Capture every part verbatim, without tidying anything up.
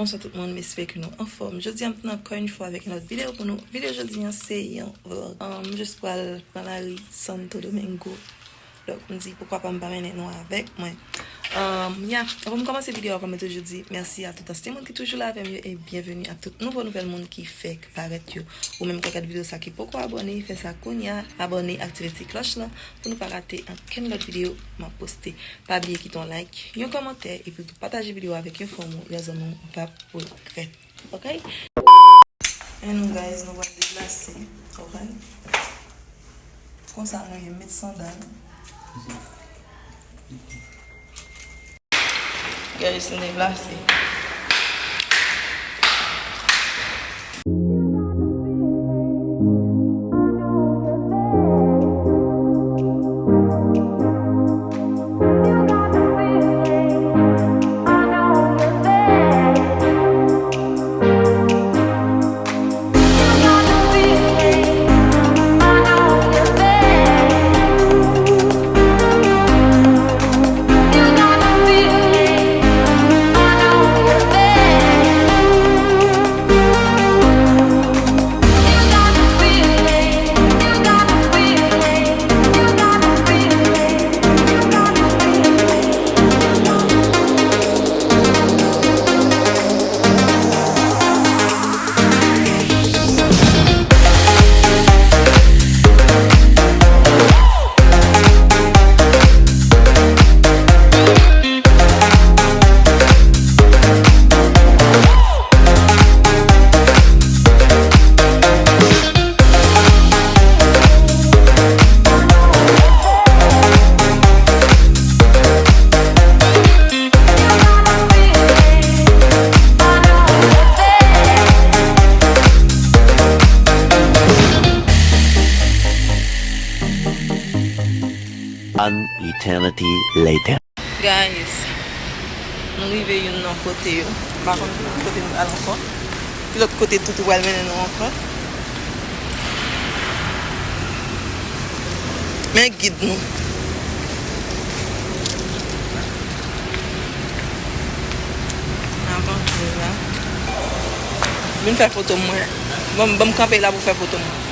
Bonsoir tout moun, m espere ke nou anfòm. Jodi a m tounen ankò yon fwa avèk yon lòt videyo pou nou. Videyo jodi a se yon vlog. Um, m jis pral pran lari Santo Domingo. Donk, m di, poukwa pa m pa mennen nou avèk mwen. Um, ya, anvan m kòmanse videyo a, kòm m toujou di, mèsi a tout ansyen moun ki toujou la avè m yo, e byenveni a tout nouvo nouvèl moun ki fèk parèt yo. Ou menm k ap gad videyo sa ki poko abòne, fè sa kounye a, abòne, aktive ti klòch lan, pou nou pa rate ankenn lòt videyo m ap poste. Pa bliye kite yon like, yon kòmantè, epi tou pataje videyo a avèk yon fanmi w, yon zanmi w, ou p ap regrèt. Ok? E nou, guys, nou pral deplase. Ok? Konsa nou ye, met sandal. Guys, nou deplase. An eternity later. Guys, nou rive youn nan kote yo. M pa konn ki lòt kote nou pral ankò. Ki lòt kote toutou pral mennen nou ankò. Men gid nou. Avan tou la. Vin fè foto mwen. Ban m, ban m kanpe la pou fè foto mwen.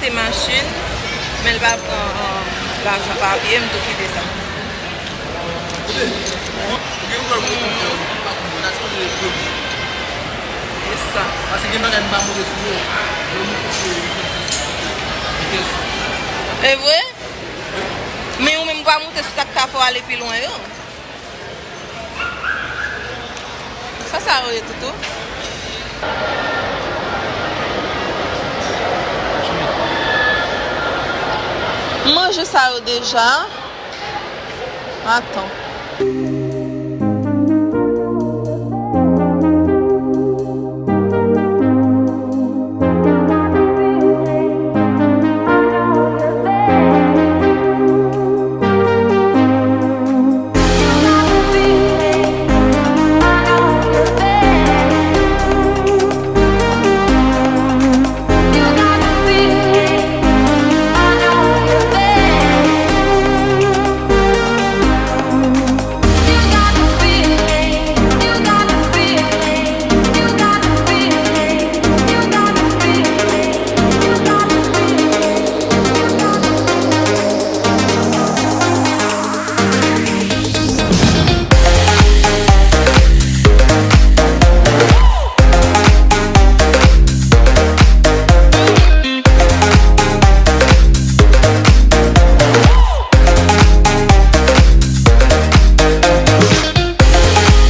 Machin, men l pa pran, um, lajan papye, m tou kite sa. E sa. Paske gen bagay m pa monte sou yo. Yo monte sou yo. E vre? Men ou menm pa monte sou sa k ka fè w ale pi lwen yo. Sa sa yo ye, Toutou? M manje sa yo deja. Atann.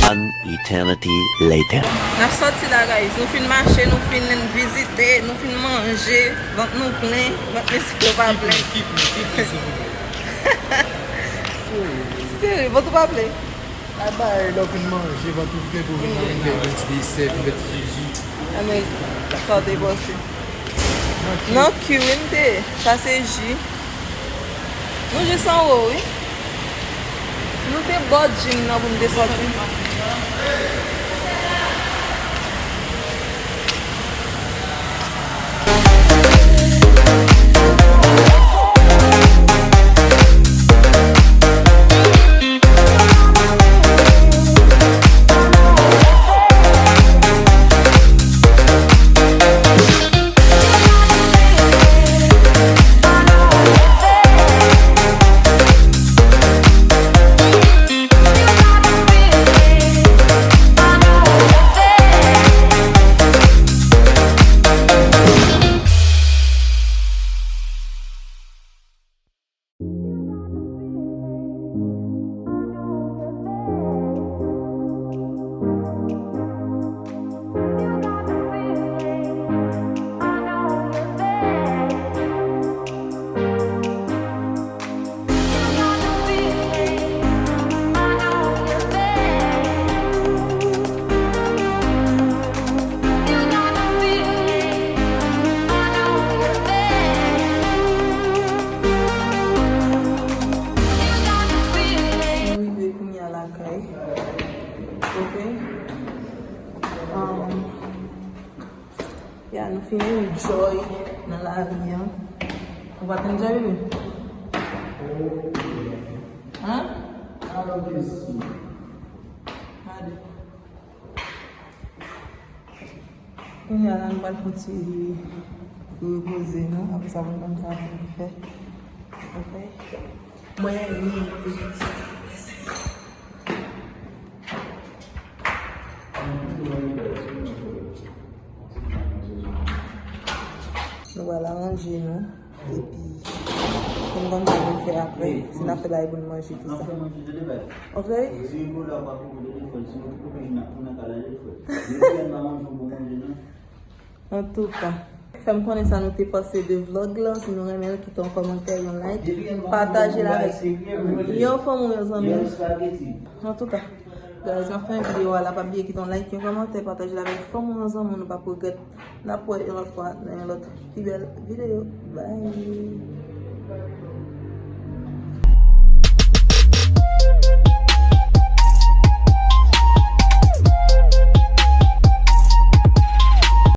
An eternity later. N ap sòti la, guys. Nou fin mache, nou fin vizite, nou fin manje. Vant nou plen, vant mesye yo pa plen. Kit mwen, kit mwen, kit mwen, silvouplè. Serye, vant ou pa plen? Ay, bay, lè w fin manje, vant ou plen pou vin nan vin fè yon ti desè, vin fè ti zuzu. Anmè, sa w te panse? Nan ki wi m te, sa se ji. Nou jis anwo, wi. Nou te bò gym nan pou n te sòti. Nou rive kounye a lakay. Ok. Um, ya, nou fin enjoy nan lari an. Ou pa t enjoy, bebe? Hein? Gade. Kounye a la, nou pral fè yon ti repoze nou. Apre sa, pou n konn sa pou n fè. Ok? Mwen, nou pral aranje nou. Epi, pou n konn sa pou n fè apre, si n ap fè bagay pou n manje, tout sa. Ok? Antouka, fè m konnen sa nou te panse de vlog la. Si nou renmen l, kite yon kòmantè, yon like, pataje l avèk yon fanmi ou, yon zanmi. Antouka, guys, m ap fè videyo a la, pa bliye kite yon like, yon kòmantè, pataje l avèk fanmi ou, yon zanmi ou, nou p ap regrèt. N ap wè yon lòt fwa nan yon lòt pi bèl videyo. Bye.